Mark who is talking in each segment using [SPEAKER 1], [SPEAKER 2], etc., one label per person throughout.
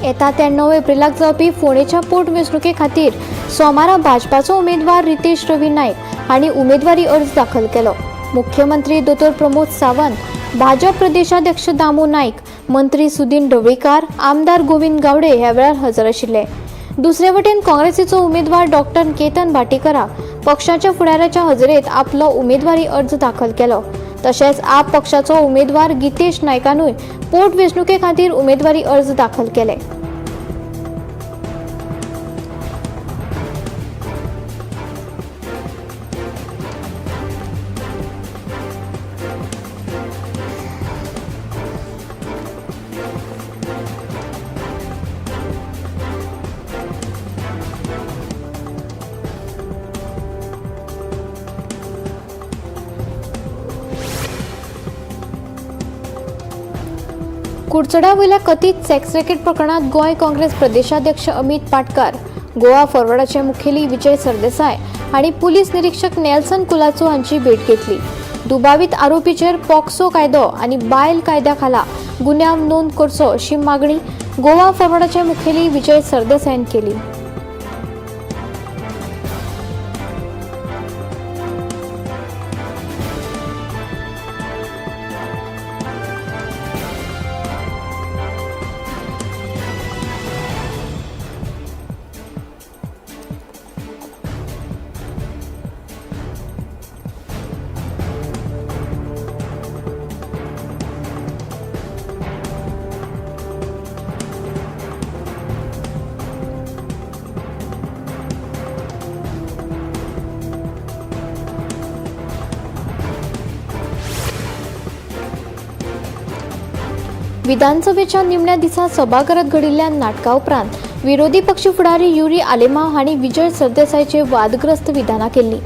[SPEAKER 1] येता त्या 9 एप्रिलाक जावपी फोंडेच्या पोटवेंचणुके खातीर सोमारा भाजपाचो उमेदवार रितेश रवी नायक हांणी उमेदवारी अर्ज दाखल केलो. मुख्यमंत्री दोतोर प्रमोद सावंत, भाजप प्रदेशाध्यक्ष दामू नायक, मंत्री सुदिन ढवळीकार, आमदार गोविंद गावडे ह्या वेळार हजर आशिल्ले. दुसरे वटेन काँग्रेसीचो उमेदवार डॉक्टर केतन भाटीकरा पक्षाच्या फुडाऱ्याच्या हजेरेत आपलो उमेदवारी अर्ज दाखल केलो. तशेंच आप पक्षाचो उमेदवार गितेश नायकानूय पोटवेंचणुके खातीर उमेदवारी अर्ज दाखल केले. कुडचड्या वयल्या कथीत सेक्स रॅकेट प्रकरणात गोंय काँग्रेस प्रदेशाध्यक्ष अमित पाटकार, गोवा फॉरवर्डाचे मुखेली विजय सरदेसाय हांणी पुलीस निरीक्षक नेल्सन कुलाचो हांची भेट घेतली. दुबावीत आरोपीचेर पॉक्सो कायदो आनी बायल कायद्या खाला गुन्यांव नोंद करचो अशी मागणी गोवा फॉरवर्डाचे मुखेली विजय सरदेसायान केली. विधानसभेच्या निमण्या दिसा सभाघरात घडिल्ल्या नाटका उपरांत विरोधी पक्ष फुडारी युरी आलेमाव हांणी विजय सरदेसायचे वादग्रस्त विधानां केल्लीं.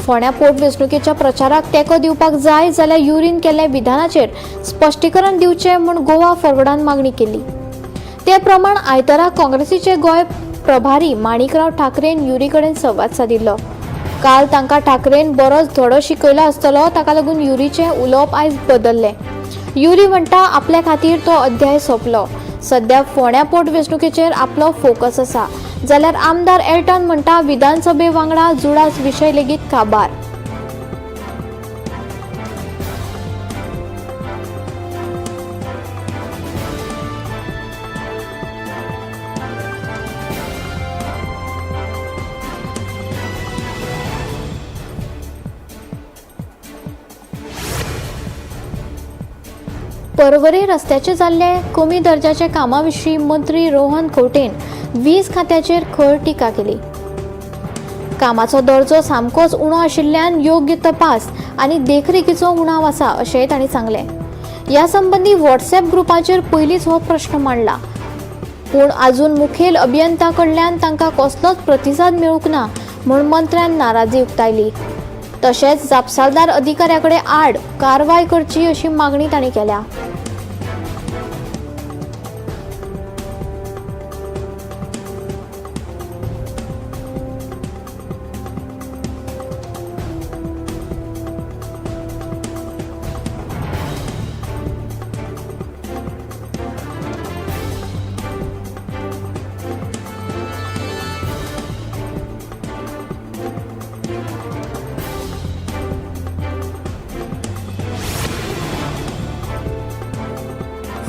[SPEAKER 1] फोंड्या पोटवेंचणुकेच्या प्रचाराक तेंको दिवपाक जाय जाल्यार युरीन केल्ल्या विधानाचेर स्पश्टीकरण दिवचें म्हूण गोवा फॉरवर्डान मागणी केली. ते प्रमाण आयतारा काँग्रेसीचे गोंय प्रभारी माणिकराव ठाकरेन युरी कडेन संवाद सादिल्लो. काल तांकां ठाकरेन बरोच धडो शिकयलो आसतलो, ताका लागून युरीचें उलोवप आयज बदल्लें. युरी म्हणटा आपल्या खातीर तो अध्याय सोंपलो. सध्या फोंड्या पोटवेंचणुकेचेर आपलो फोकस आसा. जाल्यार आमदार एल्टन म्हणटा विधानसभे वांगडा जुडास विशय लेगीत काबार. पर्वरे रस्त्याचे जाल्ले कमी दर्जाच्या कामा विशीं मंत्री रोहन खंवटेन वीज खात्याचेर खर टिका केली. कामाचो दर्जो सामकोच उणो आशिल्ल्यान योग्य तपास आनी देखरेखीचो उणाव आसा अशेंय तांणी सांगलें. ह्या संबंदी व्हॉट्सएप ग्रुपाचेर पयलींच हो प्रश्न मांडला, पूण आजून मुखेल अभियंता कडल्यान तांकां कसलोच प्रतिसाद मेळूंक ना म्हूण मंत्र्यान नाराजी उक्तायली. तशेंच जापसालदार अधिकाऱ्या कडेन आड कारवाय करची अशी मागणी तांणी केल्या.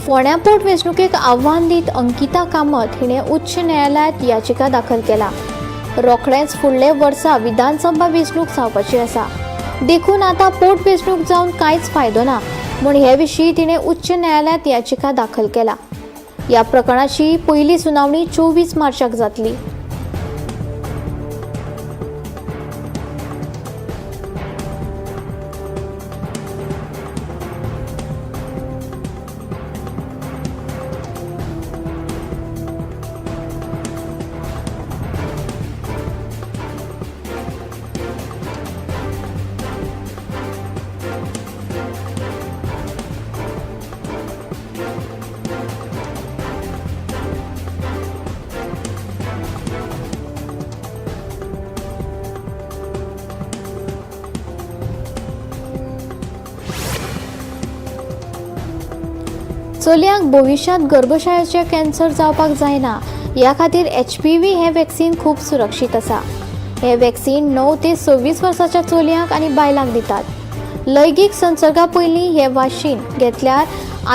[SPEAKER 1] फोंड्या पोटवेंचणुकेक आव्हान दीत अंकिता कामत हिणें उच्च न्यायालयांत याचिका दाखल केला. रोखडेंच फुडले वर्सा विधानसभा वेंचणूक जावपाची आसा, देखून आतां पोटवेंचणूक जावन कांयच फायदो ना म्हूण हे विशीं तिणें उच्च न्यायालयांत याचिका दाखल केला. ह्या प्रकरणाची पयली सुनावणी 24 मार्चाक जातली. चलयांक भविश्यांत गर्भशायेचे कॅन्सर जावपाक जायना ह्या खातीर एचपीव्ही हें वॅक्सिन खूब सुरक्षीत आसा. हें वॅक्सिन 9 ते 26 वर्साच्या चलयांक आनी बायलांक दितात. लैंगीक संसर्गा पयलीं हें वाशीन घेतल्यार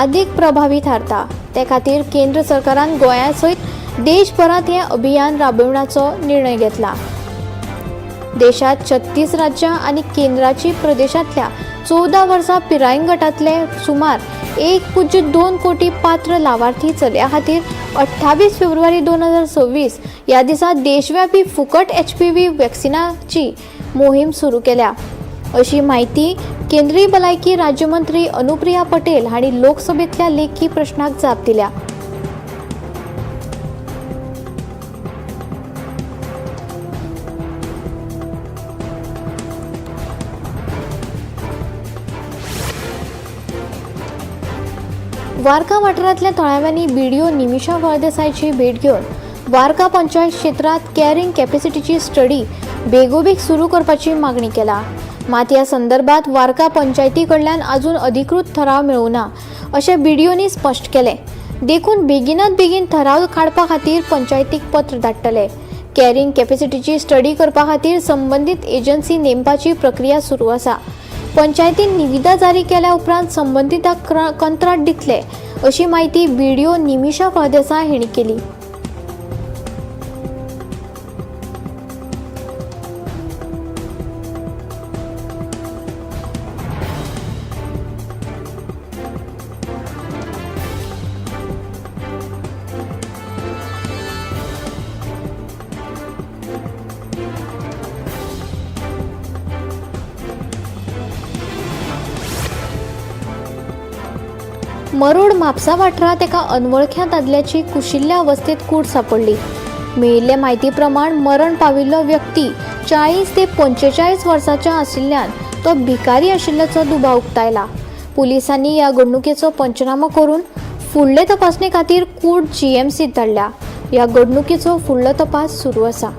[SPEAKER 1] आदीक प्रभावी थारता. ते खातीर केंद्र सरकारान गोंया सयत देशभरांत हें अभियान राबोवण्याचो निर्णय घेतला. देशात 36 राज्यां आनी केंद्राची प्रदेशांतल्या 14 वर्सां पिरायेन गटांतले सुमार 1.2 कोटी पात्र लावार्थी चलयां खातीर 28 फेब्रुवारी 2026 ह्या दिसा देशव्यापी फुकट एचपीव्ही वॅक्सिनाची मोहीम सुरू केल्या, अशी म्हायती केंद्रीय भलायकी राज्यमंत्री अनुप्रिया पटेल हांणी लोकसभेंतल्या लेखी प्रश्नाक जाप दिल्या. वार्का वाठारांतल्या थळाव्यांनी बीडीओ निमिषा फळदेसायची भेट घेवन वार्का पंचायत क्षेत्रांत कॅरिंग कॅपॅसिटीची स्टडी बेगोबेग सुरू करपाची मागणी केला. मात ह्या संदर्भात वार्का पंचायती कडल्यान अजून अधिकृत ठराव मेळूं ना अशें बीडीओनी स्पश्ट केलें. देखून बेगिनात बेगीन ठराव काडपा खातीर पंचायतीक पत्र धाडटले. कॅरिंग कॅपॅसिटीची स्टडी करपा खातीर संबंदीत एजन्सी नेमपाची प्रक्रिया सुरू आसा. पंचायतीन निविदा जारी केल्या उपरांत संबंदितांक कंत्राट दितले अशी म्हायती बीडीओ निमिषा फळदेसाय हांणी केली. मरोड म्हापसा वाठारांत एका अनवळख्या दादल्याची कुशिल्ल्या अवस्थेत कूड सांपडली. मेळिल्ले म्हायती प्रमाण मरण पाविल्लो व्यक्ती 40 ते 45 वर्सांच्या आशिल्ल्यान तो भिकारी आशिल्ल्याचो दुबाव उक्तायला. पुलिसांनी ह्या घडणुकेचो पंचनामो करून फुडले तपासणे खातीर कूड जीएमसीत धाडल्या. ह्या घडणुकेचो फुडलो तपास सुरू आसा.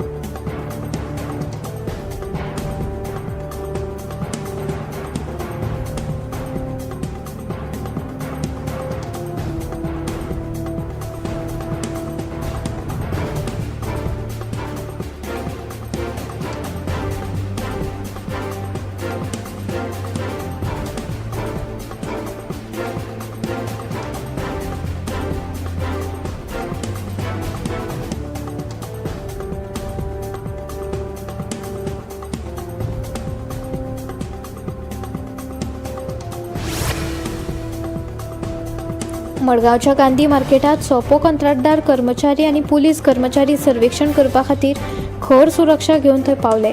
[SPEAKER 1] मडगांवच्या गांधी मार्केटात सोपो कंत्राटदार कर्मचारी आनी पुलीस कर्मचारी सर्वेक्षण करपा खातीर खर सुरक्षा घेवन थंय पावले.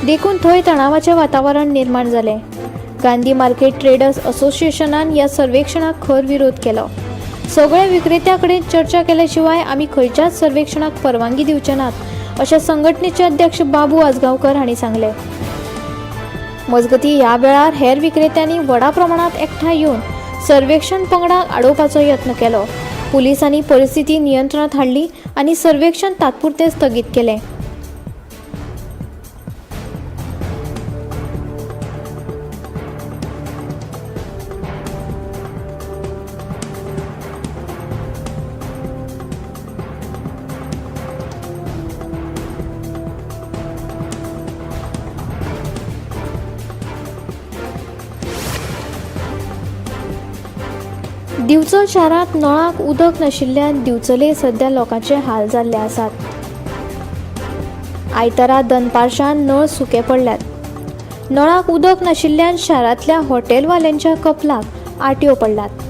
[SPEAKER 1] देखून थंय तणावाचें वातावरण निर्माण जालें. गांधी मार्केट ट्रेडर्स असोसिएशनान ह्या सर्वेक्षणाक खर विरोध केलो. सगळ्या विक्रेत्यां कडेन चर्चा केले शिवाय आमी खंयच्याच सर्वेक्षणाक परवानगी दिवचे नात अशें संघटनेचे अध्यक्ष बाबू आजगांवकर हांणी सांगलें. मजगतीं ह्या वेळार हेर विक्रेत्यांनी व्हडा प्रमाणांत एकठांय येवन सर्वेक्षण पंगडाक आडोवपाचो यत्न केलो. पुलिसांनी परिस्थिती नियंत्रणांत हाडली आनी सर्वेक्षण तात्पुरतें स्थगीत केलें. दिवचल शारांत नळाक उदक नाशिल्ल्यान दिवचले सध्या लोकांचे हाल जाल्ले आसात. आयतारा दनपारच्यान नळ सुके पडल्यात. नळाक उदक नाशिल्ल्यान शारांतल्या हॉटेलवाल्यांच्या कपलाक आटयो पडल्यात.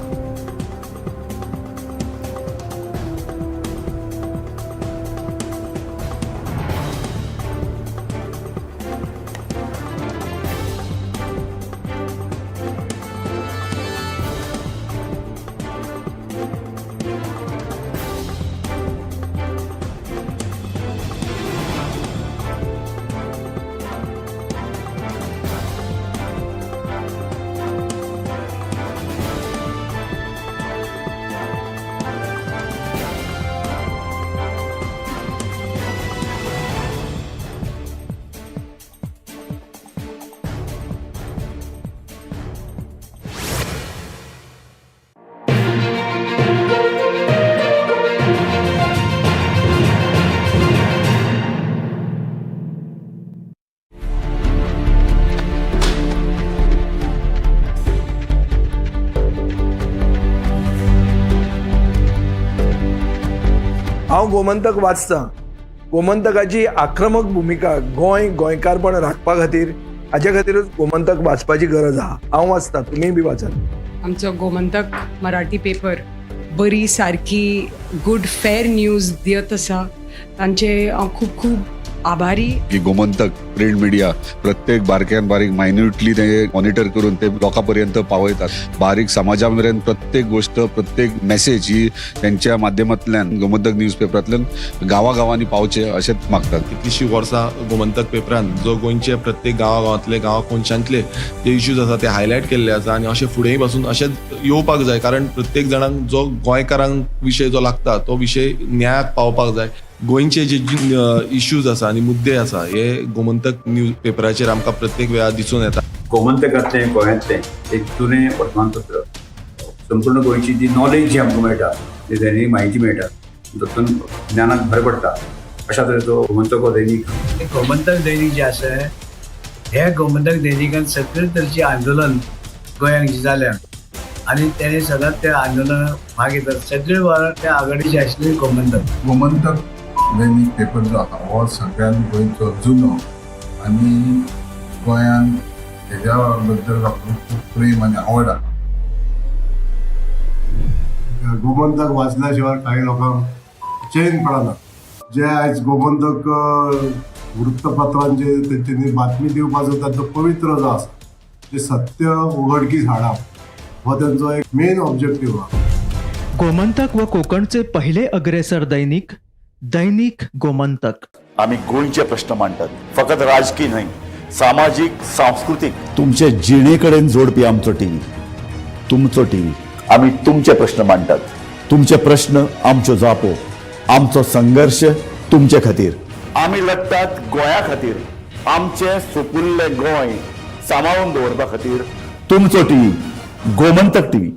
[SPEAKER 2] हांव गोमंतक वाचतां. गोमंतकाची आक्रमक भुमिका गोंय गोंयकारपण राखपा खातीर, हाजे खातीरूच गोमंतक वाचपाची गरज आहा. हांव वाचतां, तुमीय बी वाचात.
[SPEAKER 3] आमचो गोमंतक मराठी पेपर बरी सारकी गुड फेर न्यूज दियत आसा, तांचे हांव खूब खूब आभारी.
[SPEAKER 4] की गोमंतक प्रिंट मिडिया प्रत्येक बारक्यान बारीक मायन्युटली ते मॉनिटर करून ते लोकां पर्यंत पावयतात. बारीक समाजा मेरेन प्रत्येक गोष्ट, प्रत्येक मेसेज ही त्यांच्या माध्यमांतल्यान गोमंतक न्यूज पेपरांतल्यान गांवागांवांनी पावचे अशेंच मागतात.
[SPEAKER 5] कितलीशीं वर्सां गोमंतक पेपरान जो गोंयचे प्रत्येक गांवागांवांतले, गांवा कोनशांतले जे इश्यूज आसा ते हायलायट केल्ले आसा आनी अशें फुडेंय पासून अशेंच येवपाक जाय, कारण प्रत्येक जाणांक जो गोंयकारांक विशय जो लागता तो विशय न्यायाक पावपाक जाय. गोंयचे जे इश्यूज आसा आनी मुद्दे आसा हे गोमंतक न्यूज पेपराचेर आमकां प्रत्येक वेळार दिसून येता.
[SPEAKER 6] गोमंतकांतलें गोंयांतलें एक जुनें वर्तमानपत्र. संपूर्ण गोंयची जी नॉलेज जी आमकां मेळटा, जी दैनीक म्हायती मेळटा, तातूंत ज्ञानाक भर पडटा. अशा तरेचो गोमंतक हो दैनीक.
[SPEAKER 7] गोमंतक दैनीक जें आसा, हे गोमंतक दैनिकान सगळे तरेचें आंदोलन गोंयांत जें जाल्या आनी तेणे सदांच त्या आंदोलनात भाग घेतात. सगळे वावर त्या आघाडीचे आशिल्ले गोमंतक.
[SPEAKER 8] गोमंतक दैनीक पेपर जो आसा हो सगळ्यात गोंयचो जुनो आनी गोंयान हेज्या बद्दल लोकांक खूब प्रेम आनी आवड आसा.
[SPEAKER 9] गोमंतक वाचल्या शिवाय काही लोकांक चैन पडना. जे आयज गोमंतक वृत्तपत्रांचे तेंच्यांनी बातमी दिवपाचो तांचो पवित्र जो आसा, ते सत्य उघडकीस हाडप हो तेंचो एक मेन ऑब्जेक्टीव आहा.
[SPEAKER 10] गोमंतक व कोकणचे पहिले अग्रेसर दैनिक, दैनिक गोमंतक.
[SPEAKER 11] आमी गोंयचे प्रश्न मांडटात, फकत राजकी न्हय, सामाजीक, सांस्कृतीक, तुमचे जिणे कडेन जोडपी आमचो टीव्ही, तुमचो टीव्ही. आमी तुमचे प्रश्न मांडटात, तुमचे प्रश्न आमच्यो जापो, आमचो संघर्श तुमचे खातीर. आमी लडटात गोंया खातीर, आमचें सुपुल्लें गोंय सांबाळून दवरपा खातीर. तुमचो टीव्ही, गोमंतक टीव्ही.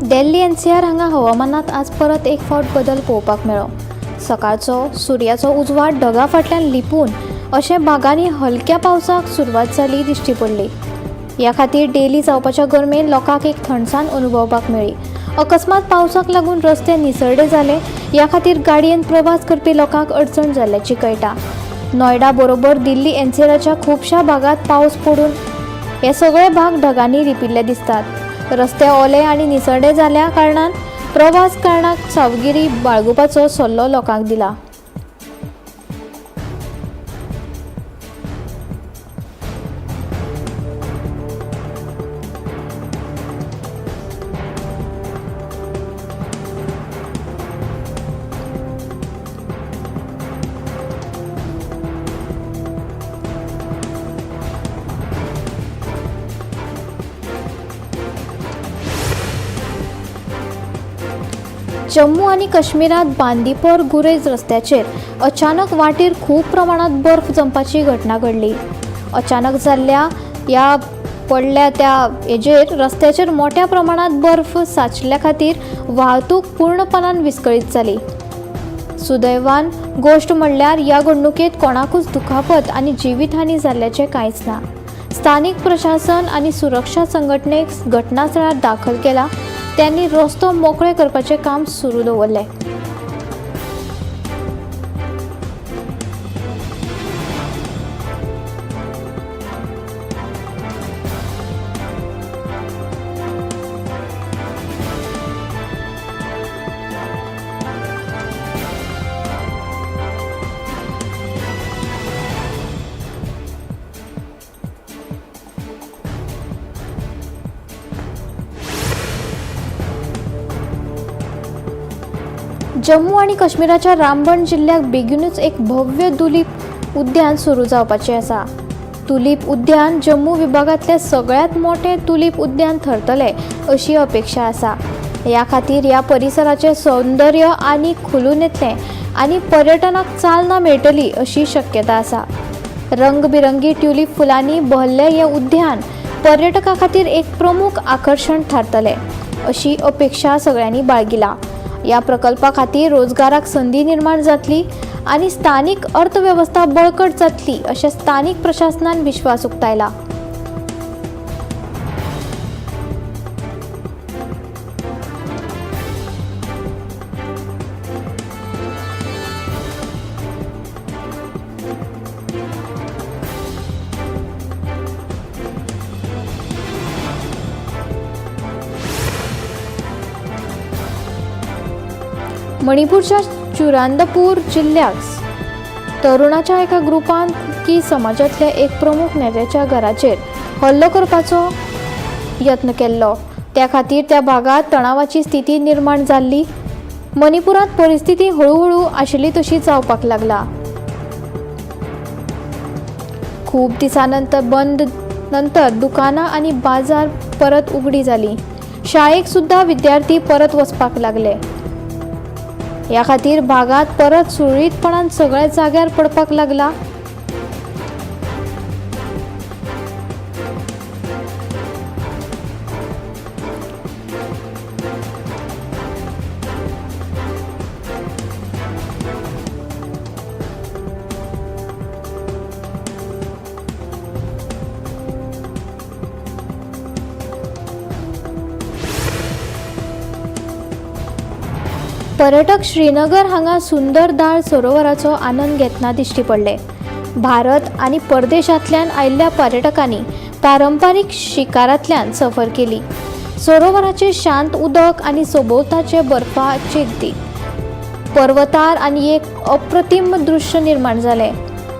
[SPEAKER 1] दिल्ली एनसीआर हांगा हवामानात आज परत एक फावट बदल पळोवपाक मेळ्ळो. सकाळचो सुर्याचो उजवाड ढगा फाटल्यान लिपून अशें भागांनी हलक्या पावसाक सुरवात जाली दिश्टी पडली. ह्या खातीर डेली जावपाच्या गरमेन लोकांक एक थंडसाण अनुभवपाक मेळ्ळी. अकस्मात पावसाक लागून रस्ते निसरडे जाले. ह्या खातीर गाडयेन प्रवास करपी लोकांक अडचण जाल्ल्याची कळटा. नोयडा बरोबर दिल्ली एनसीआराच्या खुबश्या भागांत पावस पडून हे सगळे भाग ढगांनी लिपिल्ले दिसतात. रस्ते ओले आनी निसरडे जाल्या कारणान प्रवास करणाक सावगिरी बाळगुपाचो सल्लो लोकांक दिला. जम्मू आनी काश्मीरांत बांदीपोर गुरेज रस्त्याचेर अचानक वाटेर खूब प्रमाणांत बर्फ जमपाची घटना घडली. अचानक जाल्ल्या ह्या पडल्या त्या हेजेर रस्त्याचेर मोठ्या प्रमाणांत बर्फ साचिल्ल्या खातीर वाहतूक पूर्णपणान विस्कळीत जाली. सुदैवान गोश्ट म्हणल्यार ह्या घडणुकेंत कोणाकूच दुखापत आनी जिवीतहानी जाल्ल्याचें कांयच ना. स्थानीक प्रशासन आनी सुरक्षा संघटनेक घटनास्थळार दाखल केला. त्यांनी रस्तो मोकळे करपाचें काम सुरू दवरलें. जम्मू आनी काश्मीराच्या रामबण जिल्ल्याक बेगीनूच एक भव्य दुलीप उद्यान सुरू जावपाचें आसा. तुलीप उद्यान जम्मू विभागांतलें सगळ्यांत मोठें तुलीप उद्यान थरतलें अशी अपेक्षा आसा. ह्या खातीर ह्या परिसराचें सौंदर्य आनी खुलून येतलें आनी पर्यटनाक चालना मेळटली अशी शक्यता आसा. रंगबिरंगी ट्युलीप फुलांनी भरलें हें उद्यान पर्यटकां खातीर एक प्रमुख आकर्शण थारतलें अशी अपेक्षा सगळ्यांनी बाळगिला. ह्या प्रकल्पा खातीर रोजगाराक संदी निर्माण जातली आनी स्थानीक अर्थवेवस्था बळकट जातली अशें स्थानीक प्रशासनान विश्वास उक्तायला. मणिपूरच्या चुरांदपूर जिल्ल्याक तरुणाच्या एका ग्रुपान कुकी समाजांतल्या एक प्रमुख नेत्याच्या घराचेर हल्लो करपाचो यत्न केल्लो. त्या खातीर त्या भागांत तणावाची स्थिती निर्माण जाल्ली. मणिपुरांत परिस्थिती हळुहळू आशिल्ली तशी जावपाक लागला. खूब दिसां नंतर बंद नंतर दुकानां आनी बाजार परत उगडी जाली. शाळेक सुद्दां विद्यार्थी परत वचपाक लागले. ह्या खातीर भागांत परत सुरळीतपणान सगळ्या जाग्यार पडपाक लागला. पर्यटक श्रीनगर हांगा सुंदर दाळ सरोवराचो आनंद घेतना दिश्टी पडले. भारत आनी परदेशांतल्यान आयिल्ल्या पर्यटकांनी पारंपारीक शिकारांतल्यान सफर केली. सरोवराचें शांत उदक आनी सभोवताचे बर्फाचे दिग पर्वतार आनी एक अप्रतिम दृश्य निर्माण जालें.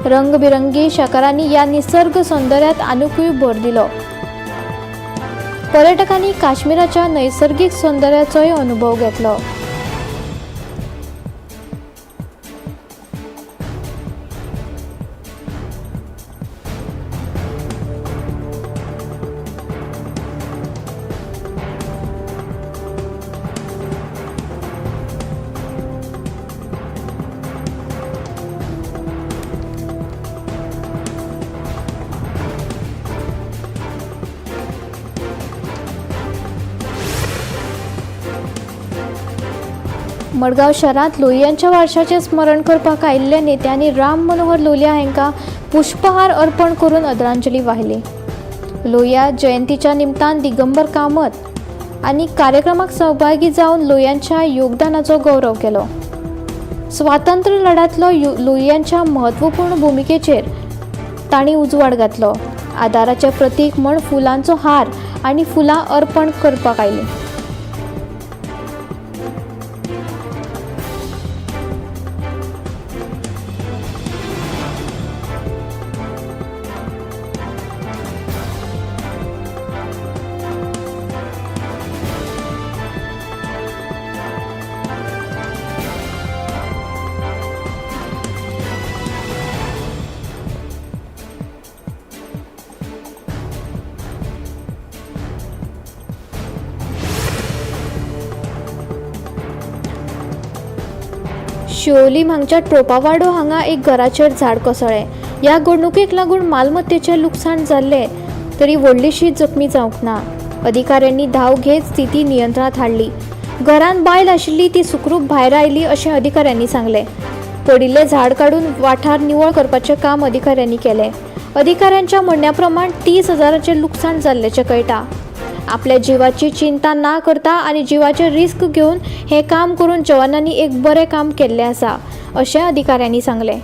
[SPEAKER 1] रंगबिरंगी शकारांनी ह्या निसर्ग सौंदर्यांत आनिकूय भर दिलो. पर्यटकांनी काश्मीराच्या नैसर्गिक सौंदर्याचोय अनुभव घेतलो. मडगांव शहरांत लोहियांच्या वारशाचें स्मरण करपाक आयिल्ल्या नेत्यांनी राम मनोहर लोहिया हांकां पुष्पहार अर्पण करून आदरांजली वाहिली. लोहिया जयंतीच्या निमतान दिगंबर कामत आनी कार्यक्रमाक सहभागी जावन लोहियांच्या योगदानाचो गौरव केलो. स्वातंत्र्य लढ्यांतलो लोहियांच्या म्हत्वपूर्ण भुमिकेचेर तांणी उजवाड घातलो. आदाराचें प्रतीक म्हूण फुलांचो हार आनी फुलां अर्पण करपाक आयलीं. शिवोली हांगच्या ट्रोपावाडो हांगा एक घराचेर झाड कोसळ्ळें. ह्या घडणुकेक लागून मालमत्तेचें लुकसाण जाल्लें तरी व्हडलीशी जखमी जावंक ना. अधिकाऱ्यांनी धांव घेत स्थिती नियंत्रणांत हाडली. घरांत बायल आशिल्ली ती सुखरूप भायर आयली अशें अधिकाऱ्यांनी सांगलें. पडिल्लें झाड काडून वाठार निवळ करपाचें काम अधिकाऱ्यांनी केलें. अधिकाऱ्यांच्या म्हणण्या प्रमाण 30,000 लुकसाण जाल्ल्याचें कळटा. आपल्या जिवाची चिंता ना करता आनी जिवाचे रिस्क घेवन हें काम करून जवानांनी एक बरें काम केल्लें आसा अशें अधिकाऱ्यांनी सांगलें.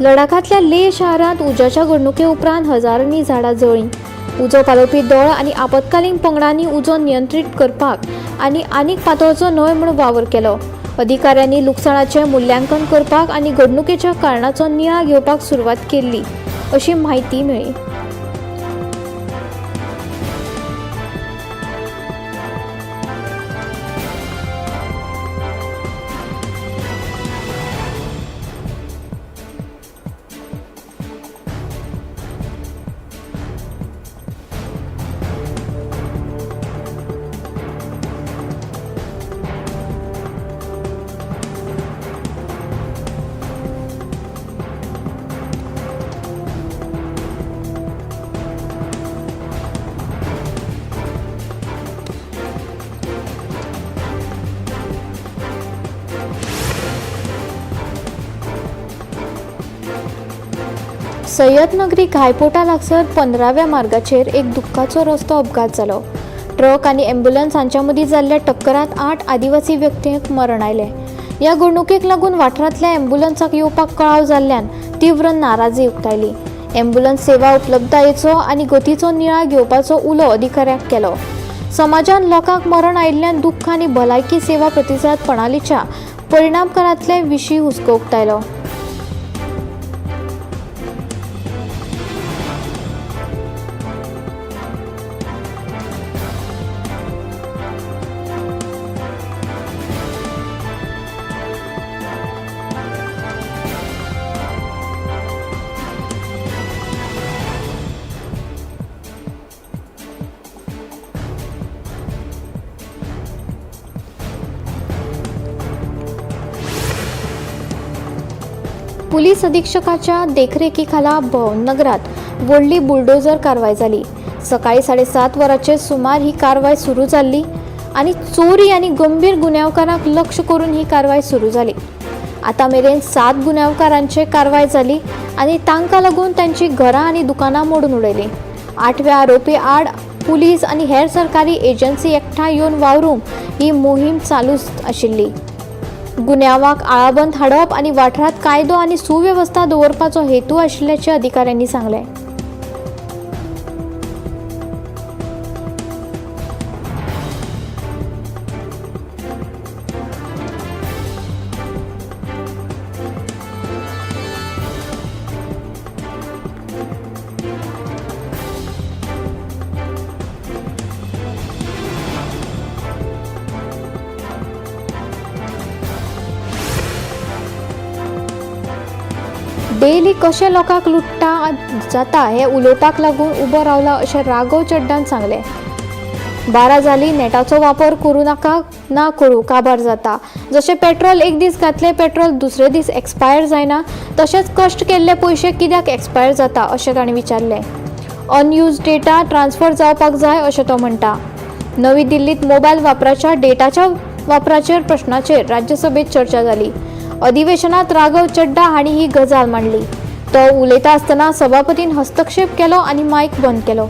[SPEAKER 1] लडाखांतल्या लेह शारांत उज्याच्या घडणुके उपरांत हजारांनी झाडां जळ्ळीं. उजो पालोवपी दळ आनी आपत्कालीन पंगडांनी उजो नियंत्रीत करपाक आनी आनीक पातळचो न्हय म्हूण वावर केलो. अधिकाऱ्यांनी लुकसाणाचें मुल्यांकन करपाक आनी घडणुकेच्या कारणाचो नियाळ घेवपाक सुरवात केल्ली अशी म्हायती मेळ्ळी. सय्यदनगरी घायपोटा लागसर 15व्या मार्गाचेर एक दुख्खाचो रस्तो अपघात जालो. ट्रक आनी ॲम्ब्युलन्स हांच्या मदीं जाल्ल्या टक्करांत 8 आदिवासी व्यक्तींक मरण आयलें. ह्या घडणुकेक लागून वाठारांतल्या ॲम्ब्युलन्साक येवपाक कळाव जाल्ल्यान तीव्र नाराजी उक्तायली. ॲम्ब्युलन्स सेवा उपलब्धतायेचो आनी गतीचो नियाळ घेवपाचो उलो अधिकाऱ्यांक केलो. समाजान लोकांक मरण आयिल्ल्यान दुख्ख आनी भलायकी सेवा प्रतिसाद प्रणालीच्या परिणामकारांतले विशीं हुस्को उक्तायलो. पुलीस अधीक्षकाच्या देखरेखीखाला भवननगरात व्हडली बुलडोजर कारवाय जाली. सकाळी 7:30 वरांचेर सुमार ही कारवाय सुरू जाल्ली आनी चोरी आनी गंभीर गुन्यांवकारांक लक्ष करून ही कारवाय सुरू जाली. आतां मेरेन 7 गुन्यांवकारांचेर कारवाय जाली आनी तांकां लागून तांची घरां आनी दुकानां मोडून उडयलीं. 8व्या आरोपी आड पुलीस आनी हेर सरकारी एजन्सी एकठांय येवन वावरूंक ही मोहीम चालूच आशिल्ली. गुन्यांवाक आळाबंद हाडप आनी वाठारांत कायदो आनी सुवेवस्था दवरपाचो हेतू आशिल्ल्याचें अधिकाऱ्यांनी सांगलें. डेली कशें लोकांक लुट्टा जाता हें उलोवपाक लागून उबो रावला अशें राघव चड्डान सांगलें. 12 जाली नेटाचो वापर करूं नाका, ना करूं काबार जाता. जशें पेट्रोल एक दीस घातलें पेट्रोल दुसरे दीस एक्सपायर जायना, तशेंच कश्ट केल्ले पयशे कित्याक एक्सपायर जाता अशें ताणें विचारलें. अनयूज डेटा ट्रान्सफर जावपाक जाय अशें तो म्हणटा. नवी दिल्लीत मोबायल वापराच्या डेटाच्या वापराचेर प्रश्नाचेर राज्यसभेत चर्चा जाली. अधिवेशनात राघव चड्डा हांणी ही गजाल मांडली. तो उलयता आसतना सभापतीन हस्तक्षेप केलो आनी मायक बंद केलो.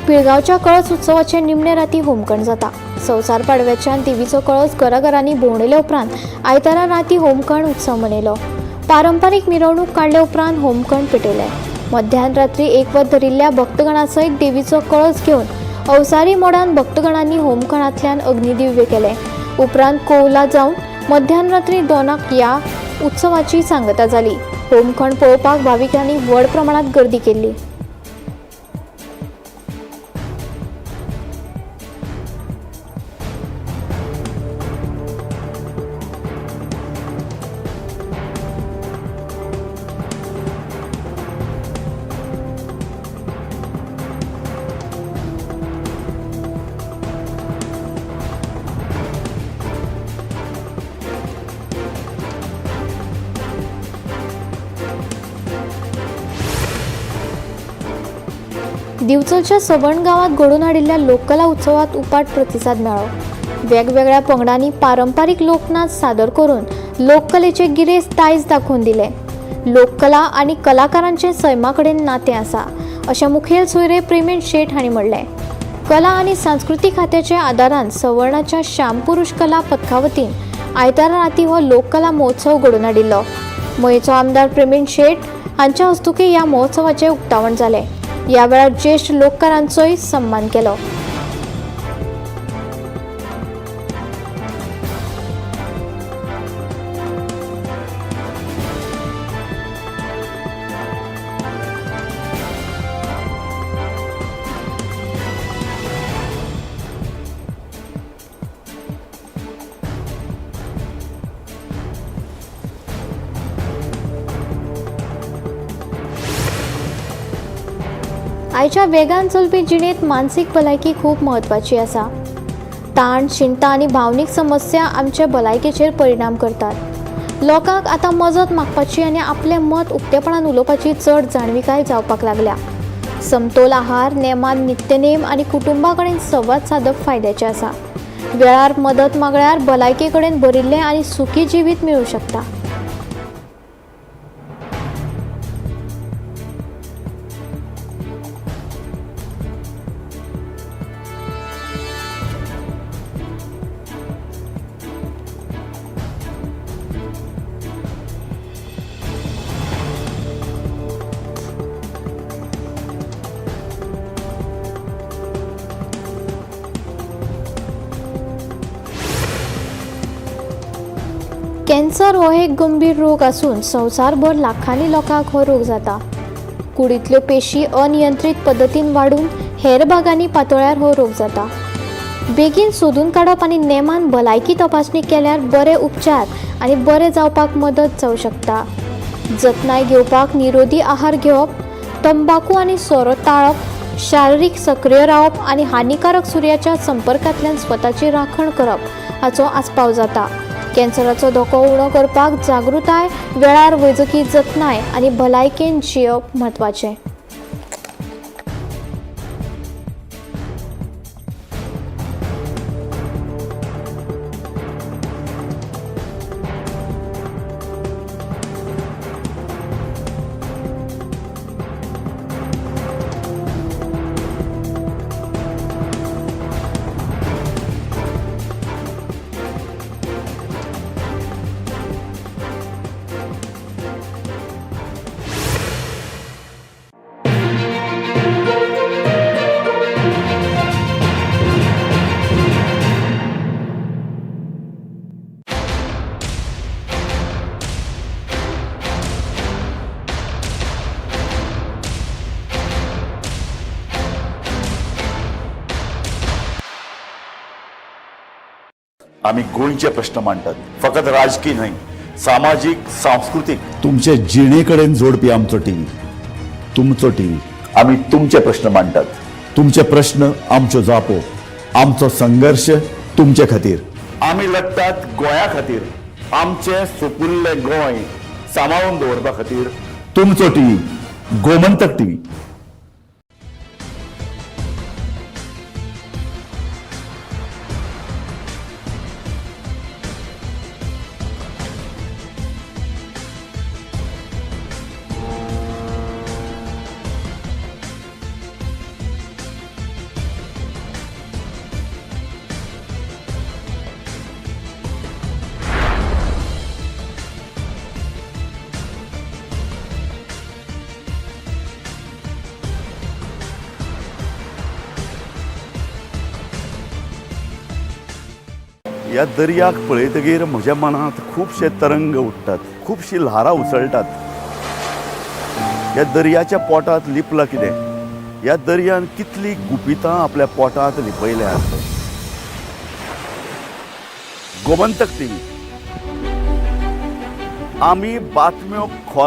[SPEAKER 1] पिळगांवच्या कळस उत्सवाचे निमणे राती होमखण जाता. संवसार पाडव्याच्यान देवीचो कळस घराघरांनी भोंवडेले उपरांत आयतारा राती होमखण उत्सव मनयलो. पारंपारीक मिरवणूक काडले उपरांत होमखण पेटयलें. मध्यान रात्री एक वत धरिल्ल्या भक्तगणा सयत देवीचो कळस घेवन अवसारी मोडान भक्तगणांनी होमखणांतल्यान अग्निदिव्य केलें. उपरांत कोवला जावन मध्यान रात्री 2 ह्या उत्सवाची सांगता जाली. होमखण पळोवपाक भाविकांनी व्हड प्रमाणात गर्दी केल्ली. दिवचलच्या सवर्ण गांवांत घडोवन हाडिल्ल्या लोककला उत्सवात उपाट प्रतिसाद मेळ्ळो. वेगवेगळ्या पंगडांनी पारंपारीक लोकनाच सादर करून लोककलेचे गिरेस्त दायज दाखोवन दिले. लोककला आनी कलाकारांचें सैमा कडेन नातें आसा अशें मुखेल सोयरे प्रेमेन शेट हांणी म्हणलें. कला आनी सांस्कृतीक खात्याच्या आदारान सवर्णाच्या श्यामपुरुष कला पथका वतीन आयतारा राती हो लोककला महोत्सव घडोवन हाडिल्लो. मयेचो आमदार प्रेमेन शेट हांच्या हस्तुकीं ह्या महोत्सवाचें उक्तावण जालें. ह्या वेळार ज्येश्ठ लोककारांचोय सन्मान केलो. आयच्या वेगान चलपी जिणेंत मानसीक भलायकी खूब म्हत्वाची आसा. ताण, चिंता आनी भावनीक समस्या आमचे भलायकेचेर परिणाम करतात. लोकांक आतां मजत मागपाची आनी आपलें मत उक्तेपणान उलोवपाची चड जाणविकाय जावपाक लागल्या. समतोल आहार, नेमान नित्यनेम आनी कुटुंबा कडेन संवाद सादप फायद्याचें आसा. वेळार मदत मागल्यार भलायके कडेन भरिल्लें आनी सुखी जिवीत मेळूं शकता. कॅन्सर हो एक गंभीर रोग आसून संवसारभर लाखांनी लोकांक हो रोग जाता. कुडींतल्यो पेशी अनियंत्रीत पद्दतीन वाडून हेर भागांनी पातळ्यार हो रोग जाता. बेगीन सोदून काडप आनी नेमान भलायकी तपासणी केल्यार बरे उपचार आनी बरे जावपाक मदत जावं शकता. जतनाय घेवपाक निरोधी आहार घेवप, तंबाकू आनी सोरो टाळप, शारिरीक सक्रीय रावप आनी हानिकारक सुर्याच्या संपर्कांतल्यान स्वताची राखण करप हाचो आस्पाव जाता. कॅन्सराचो धोको उणो करपाक जागृताय, वेळार वैजकी जतनाय आनी भलायकेन जियेवप म्हत्वाचें.
[SPEAKER 11] आमी गोंयचे प्रश्न मांडटात, फकत राजकी न्हय, सामाजीक, सांस्कृतीक, तुमचे जिणे कडेन जोडपी आमचो टीव्ही, तुमचो टीव्ही. आमी तुमचे प्रश्न मांडटात, तुमचे प्रश्न आमच्यो जापो, आमचो संघर्श तुमचे खातीर. आमी लडटात गोंया खातीर, आमचें सुपुल्लें गोंय सांबाळून दवरपा खातीर. तुमचो टीव्ही, गोमंतक टीव्ही. ह्या दर्याक पळयतगीर म्हज्या मनांत खुबशे तरंग उठ्ठात, खुबशीं ल्हारां उसळटात. ह्या दर्याच्या पोटांत लिपलां कितें? ह्या दर्यान कितलीं गुपितां आपल्या पोटांत लिपयल्यांत? गोमंतक टीव्ही, आमी बातम्यो खोल